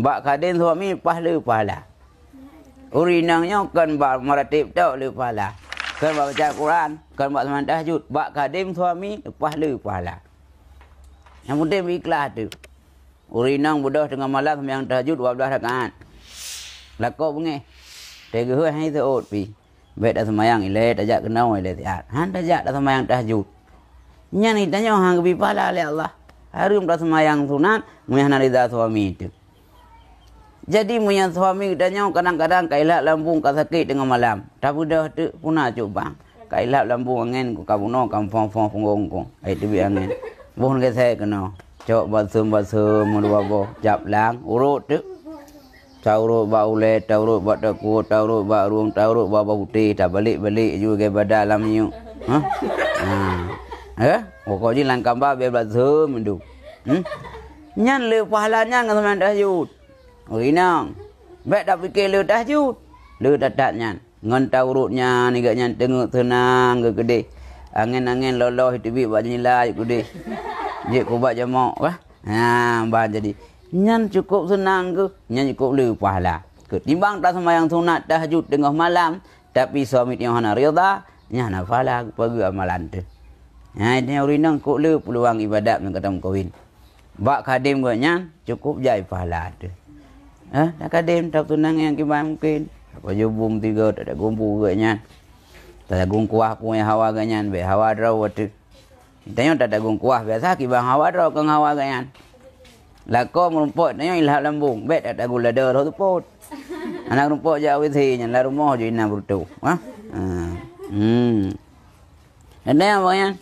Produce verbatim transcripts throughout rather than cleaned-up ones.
Bak khadém suami paih le pahala. Ureueng inong nyoe kon bak meuratéb tok le pahala. Kon bak baca Quran, kon bak seumayang tahajud. Bak khadém suami paih le pahala. Nyang penting beuikhlaih teuh. Ureueng inong beudôh teungoh malam seumayang tahajud dua blaih rakaat. Lakoe beungéh. Teuh geuhôi han seuôt pih. Bèk taseumayang ilèe, tajak keunoe ilèe siat. Han tajak taseumayang tahajud. Nyan geutanyoe han geubri pahala lé Allah. Hareuem taseumayang sunat, meunyo hana ridha suami teuh. Jadi, meunyo suami geutanyoe kadang-kadang ka ilhab lambung, ka sakét teungoh malam, tabeudôh teuk, peue na cubang. Ka ilhab lambung angén, ka bunoe, ka meuphon-phon punggong ku. Ai teubiet angén. Boh geusée keunoe. Cok balsem-balsem meudua boh, cap lang, urot teuk. Taurot bak ulèe, taurot bak teukue, taurot bak rueng, taurot bak boh putéh, tabalek-balek ju lagèe badan lam minyeuk. Hah? Ha. Eh? Pokok jih lam kamba bèe balsem meudu. Hmm? Nyan le pahala nyan ngon seumayang tahajud. Ureueng inong, bèk tapike le tahajud. Le that-that nyan. Ngon taurot nyan, i gobnyan teungeut seunang geuh keudeh. Angén-angén loloh teubiet bak jendela keudeh. Jeuet keu bak jamok kah? Ha, bah jadi. Nyan cukôp seunang geuh, nyan cukôp le pahala. Keutimbang taseumayang sunat tahajud teungoh malam, tapi suami tanyoe hana ridha, nyan hana pahala geupeugöt amalan teuh. Ha, nyan ureueng inong kok le peuluang ibadat nyang ka tameukawen. Bak khadém gobnyan cukôp jai pahala teuh. Eh, takhadém, tatunang nyang kiban mungken. Tapajoh bu meusigoe, tatagong bu gobnyan. Tatagong kuah peue nyang hawa gobnyan, bèk hawa droe teuh. Tanyoe tatagong kuah biasa kiban hawa droe keu hawa gobnyan. Lakoe meurumpok tanyoe ilhab lambung, bèk tatagong lada roh seupôt. Hana meurumpok jak W C nyan, lam rumoh ju inan beureutôh. Ha? Ha. Hmm. Ada nyang bak nyan?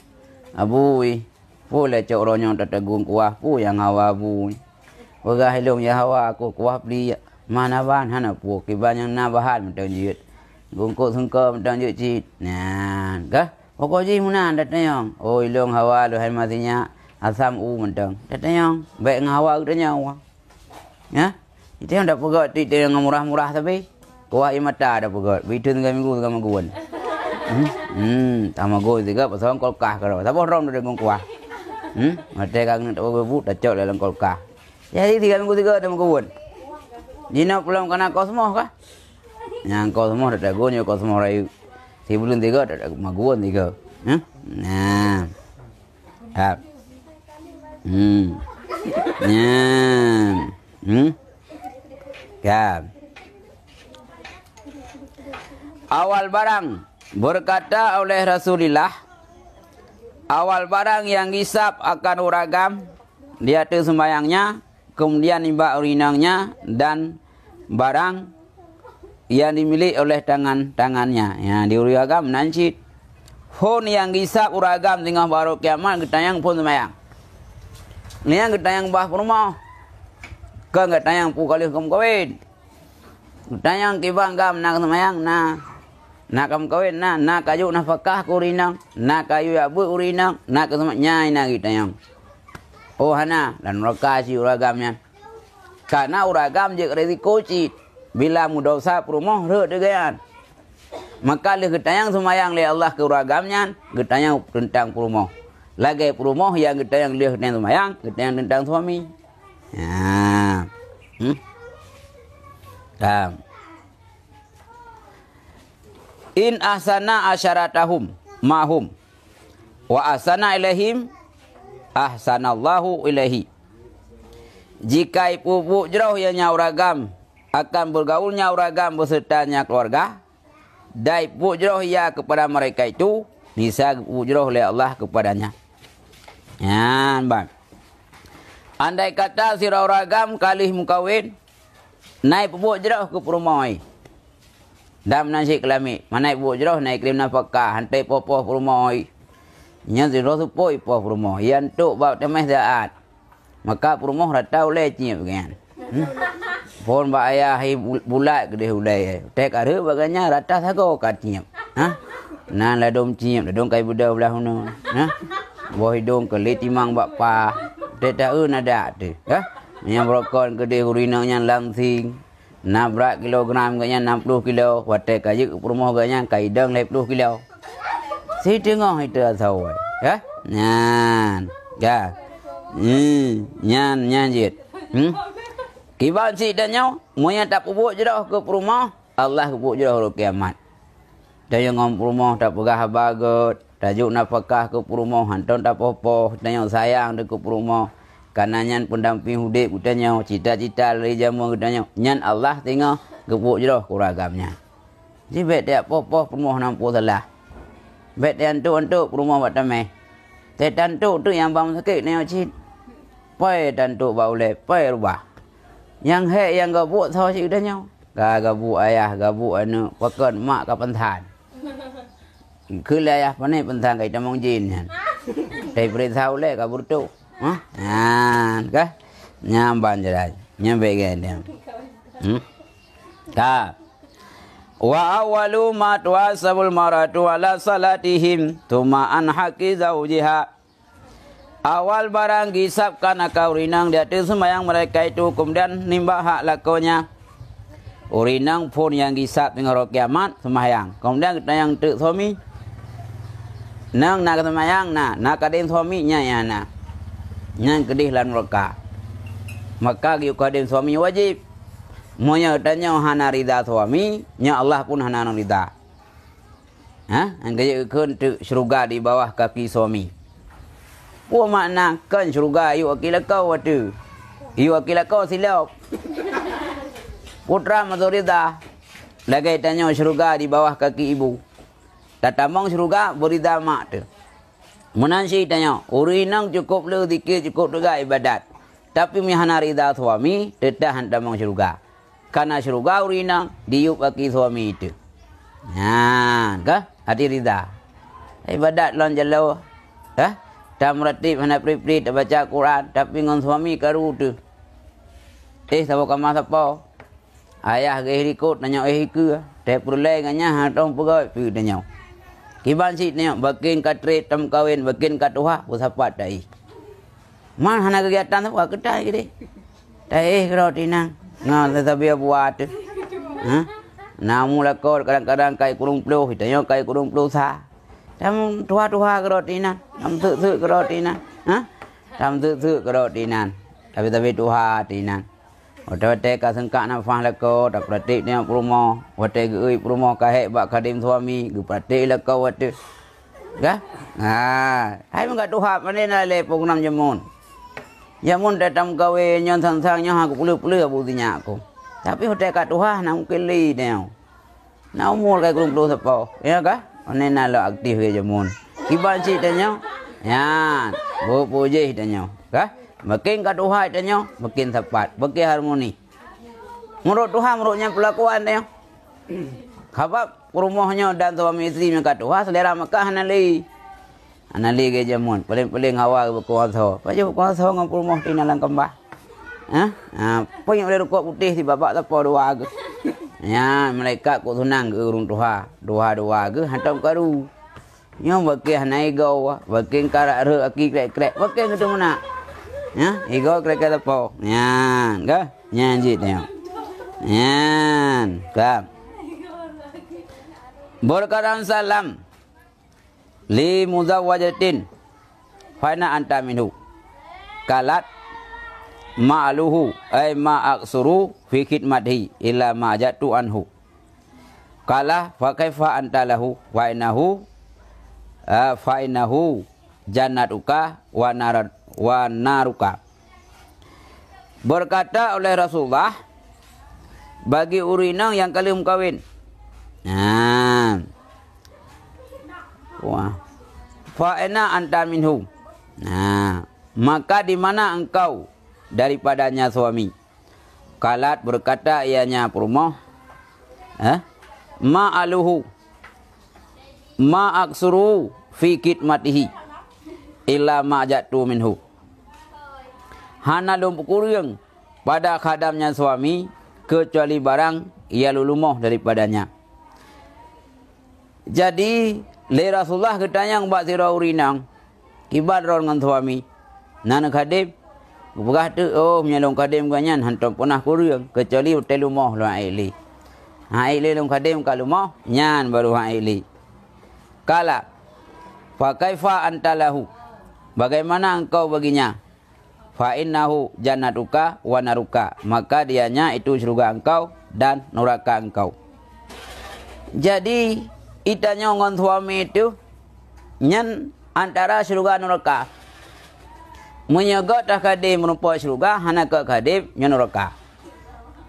Abui. Peue lé cok uroe nyoe tatagong kuah, peue nyang hawa bui. Peugah ilôn nyang hawa ku kuah pliek. Mana ban hana peue, kiban nyang na bahan mantong jeuet. Gungkot seungko mantong jeuet cit. Nyan, kah? Pokok jih meunan tatanyong. Oh, ilôn hawa lôn hai masinyak, asam u mantong. Tatanyong, bèk ngon hawa geutanyoe. Ya? Itu nyang tapeugöt, itu nyang murah-murah tapi. Kuah ie mata tapeugöt. Beuitu tiga minggu tiga minggu. Hmm? Hmm, tiga minggu tiga pasang kulkas ka. Saboh rom dari kuah. Hmm? Mata ka kena tapeugöt bu, tacok dalam kulkas. Jadi tiga minggu tiga ada minggu. Jinoe pulang kana kosmos kah? Nyang kosmos dak dagu nyoe kosmos rayu. Si buleuen tiga dak dagu magun tiga. Hmm? Nah. Hap. Hmm. Nyan. Hmm. Kan. Awal barang berkata oleh Rasulullah, awal barang yang hisab akan uragam di ateueh seumayangnya, kemudian nibak urinangnya dan barang yang dimiliki oleh tangan-tangannya. Ya, di ureueng agam nan cit. Phon nyang geuhisab ureueng agam singoh barô kiamat geutanyong phon seumayang. Nyan geutanyong bah peurumoh. Kon geutanyong peue ka lheueh keu meukawen. Geutanyong kiban gam na seumayang na. Na ka meukawen na, na kajok nafakah keu urinang, na kayue abeuet urinang, na keu seumayang nyang na geutanyong. Oh hana, lam nuraka cit ureueng agam nyan. Kana ureueng agam jeuet risiko cit. Bila meudosa peurumoh rhot deungon nyan. Maka lheueh geutanyong seumayang lé Allah keu ureueng agam nyan, geutanyong teuntang peurumoh. Lagèe peurumoh nyang geutanyong lheueh geutanyong seumayang, geutanyong teuntang suami. Ha. Hmm? Ka. In ahsana asyaratahum ma'hum wa ahsana ilaihim ahsanallahu ilaihi. Jika ipeubuet jroh ia nyan ureueng agam akan bergaulnya ureueng agam besertanya keluarga, dan ipeubuet jroh ia kepada mereka itu, nisa geupeubuet jroh lé Allah kepadanya. Nyan ban. Andai kata sidroe ureueng agam ka lheueh meukawen, na ipeubuet jroh keu peurumoh. Dan meunan cit keulamik, mana ipeubuet jroh na iklém nafakah, han teupoh-poh peurumoh. Nyan sidroe seupôt ipoh peurumoh, ia entok bak teumèh saát. Maka peurumoh rata ulèe ciep geuh nyan. Hmm? Phon bak ayah hai bu-, bulat keudeh ulèe. Teuh ka rhot bak geuh nyan rata sagoe ka ciep. Ha? Nan ladôm ciep, ladôm kai beudôh blah unoe. Ha? Boh idông keu lé timang bak pah. Teuh taeu na dak teuh. Ha? Nyang beurokon keudeh urineueng nyan langsing. Na brat kilogram geuh nyan nam ploh kilo, watèe ka jeuet u peurumoh geuh nyan ka idong lhèe ploh kilo. Siteungoh ite asoe, ya? Nyan, ya. Hmm, nyan, nyan jeuet. Hmm? Kiban cit tanyoe, meunyoe tapeubuet jroh keu peurumoh, Allah geupeubuet jroh uroe kiamat. Tanyoe ngon peurumoh tapeugah haba gét, tajok nafakah keu peurumoh, hantom tapoh-poh, tanyoe sayang keu peurumoh. Kareuna nyan peundampéng udeb geutanyoe, cita-cita lé jameun geutanyoe, nyan Allah singoh geupeubuet jroh keu ureueng agam nyan. Ji bék tapoh-poh peurumoh nyang peusalah. Bék tantok-antok peurumoh bak tameh. Tantok teuk nyang bak sakét nyoe cit. Poi tantok bak ulée, poi rubah. Nyang hék nyang gabuek soe cit geutanyoe. Ka gabuek ayah, gabuek aneuk, pakon mak ka peusan. Keu lé ayah pané peusan ka itamong jén nyan. Tapi peuriksa ulée ka beureutoh. Hah? Nyan kah? Nyan ban jalan. Nyan bék geuh nyan. Hmm? Ka. Wa awwalu ma tuhasabul mar'atu ala salatihim, tsumma an haqqi zaujiha. Awal barang jihisab kan akan ureueng inong di ateueh seumayang mereka itu, kemudian nimbak hak lakonya. Ureueng inong phon nyang jihisab teungoh uroe kiamat seumayang, kemudian geutanyong teuk suami. Nang na seumayang, na, na kadém suami, nyan nyang na. Nyan keudeh lam nuraka. Maka geuyue kadém suami wajéb. Meunyoe tanyoe hana rida suami, nyoe Allah pun hana rida. Ha? Nyang geujeuet kheun teuk syeuruga di bawah kaki suami. Peue makna kon syeuruga yue aki lakoe ateueh? Yue aki lakoe silop. Putra masuk rida. Lagée tanyoe syeuruga di bawah kaki ibu. Tatamong syeuruga beurida mak teuh. Meunan cit tanyoe, ureueng inong cukôp le zikir, cukôp teuga ibadat. Tapi meunyoe hana rida suami, teutap han tamong syeuruga. Kareuna syeuruga ureueng inong diyueb aki suami teuh. Nyan ka, hati rida. Ibadat lom jaloe, ka? Tameuratéb hana prit-prit, tabaca Quran, tapi ngon suami karu teuh. Eh, saboh kama sapo. Ayah geuéh likot, tanyoe éh ikeue. Teuh peureulée ngon nyan hana teupeugét peue tanyoe. Kiban cit tanyoe, bakin ka trép tameukawen, bakin ka tuha, peusapat taéh. Man hana keugiatan sapeue keutai keudeh. Taéh keudroe tinang ngon teutabia buat teuh. Ha? Na umu lakoe kadang-kadang kai kureueng ploh, tanyoe kai kureueng ploh sa. Tam tuha-tuha keudroe tinang, tam seuk-seuk keudroe tinang. Ha? Tam seuk-seuk keudroe tinang. Tapi-tapi tuha tinang. Watée-watée ka seungkak nafah lakoe, tapeuratéb nyoe peurumoh. Watée geu-eu peurumoh ka hék bak kadém suami, geupeuratéb lakoe watée. Ka? Ha, hai meukat tuha, pane na lé program jameun. Jameun teuh tameukawen nyoe sang-sang nyoe hana geupeuleueh-peuleueh abu sinyak ku. Tapi watée ka tuha na mungken lé nyoe. Na umu kai kureueng ploh sapo, ya ka? Pane na lom aktif lé jameun. Kiban cit tanyoe? Nyan, bu-bu jih tanyoe, ka? Makin ka tuha tanyoe, makin sapat, makin harmoni. Meunurot tuha, meunurot nyan peulakuan tanyoe. Sabab peurumoh nyoe dan suami istri nyang ka tuha, seulera meukat hana lé. Hana lé geuh jameun, paleng-paleng hawa geuh beukuasa. Pajoh beukuasa ngon peurumoh tinang lam kambah. Hah? Ha, peue nyang ulée rukok putéh sibak-bak sapo dua geuh. Nyan, malaikat kok seunang geu ureueng tuha. Dua-dua geuh hantom karu. Nyoe bakéh hana igoe, bakéh karak rhot aki krek-krek, bakéh geuteumeunak. Nyan, igoe krek-krek sapo. Nyan, ka? Nyan jih nyoe. Nyan, ka. Beureukaran salam. Li muzawwajatin, fa aina anta minhu. Qalat, ma aluhu, ay ma aqsuru fi khidmatihi illa ma ajadtu anhu. Qala, fa kaifa anta lahu, fa innahu, ah, fa innahu jannatuka wa nara-, wa naruka. Berkata oleh Rasulullah bagi ureueng inong nyang ka lheueh meukawen, nah, wah, fa aina anta minhu. Nah, maka di mana engkau daripadanya suami? Qalat, berkata ianya peurumoh, eh, ma aluhu, ma aqsuru fi khidmatihi illa ma ajadtu minhu. Hana lôn peukureueng pada khadam nyan suami, keucuali barang nyang lôn lumoh daripadanya. Jadi, lé Rasulullah geutanyong bak sidroe ureueng inong, kiban droe ngon suami, na neukhadém? Geupeugah teuk, "Oh, meunyoe lôn khadém geuh nyan hantom peunah kureueng, keucuali watée lumoh lôn ék lé. Hana ék lé lôn khadém ka lumoh, nyan barô hana ék lé." Qala, "Fa kaifa anta lahu? Bagaimana engkau baginya?" Fa innahu jannatuka wa naruka, maka dianya itu syurga engkau dan nuraka engkau. Jadi, itanyoe ngon suami itu nyan antara syurga nuraka. Meunyoe göt teuh kadé meurumpok syurga, hana göt kadé nyoe nuraka.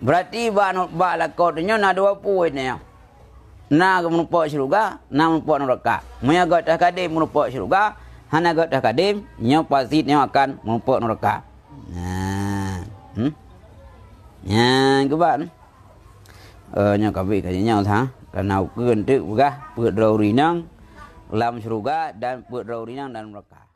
Berarti bak nu-, bak lakoe nyoe na dua peue nyoe. Na meurumpok syurga, na meurumpok nuraka. Meunyoe göt teuh kadé meurumpok syurga, hana göt teuh kadé, nyoe pasti nyoe akan meurumpok nuraka. Nah, hmm? Nyan keuban. Eh, nyoe ka bri ka nyoe sa, karena ukeue teuk peugah peuet droe ureueng inong lam syurga dan peuet droe ureueng inong dalam nuraka.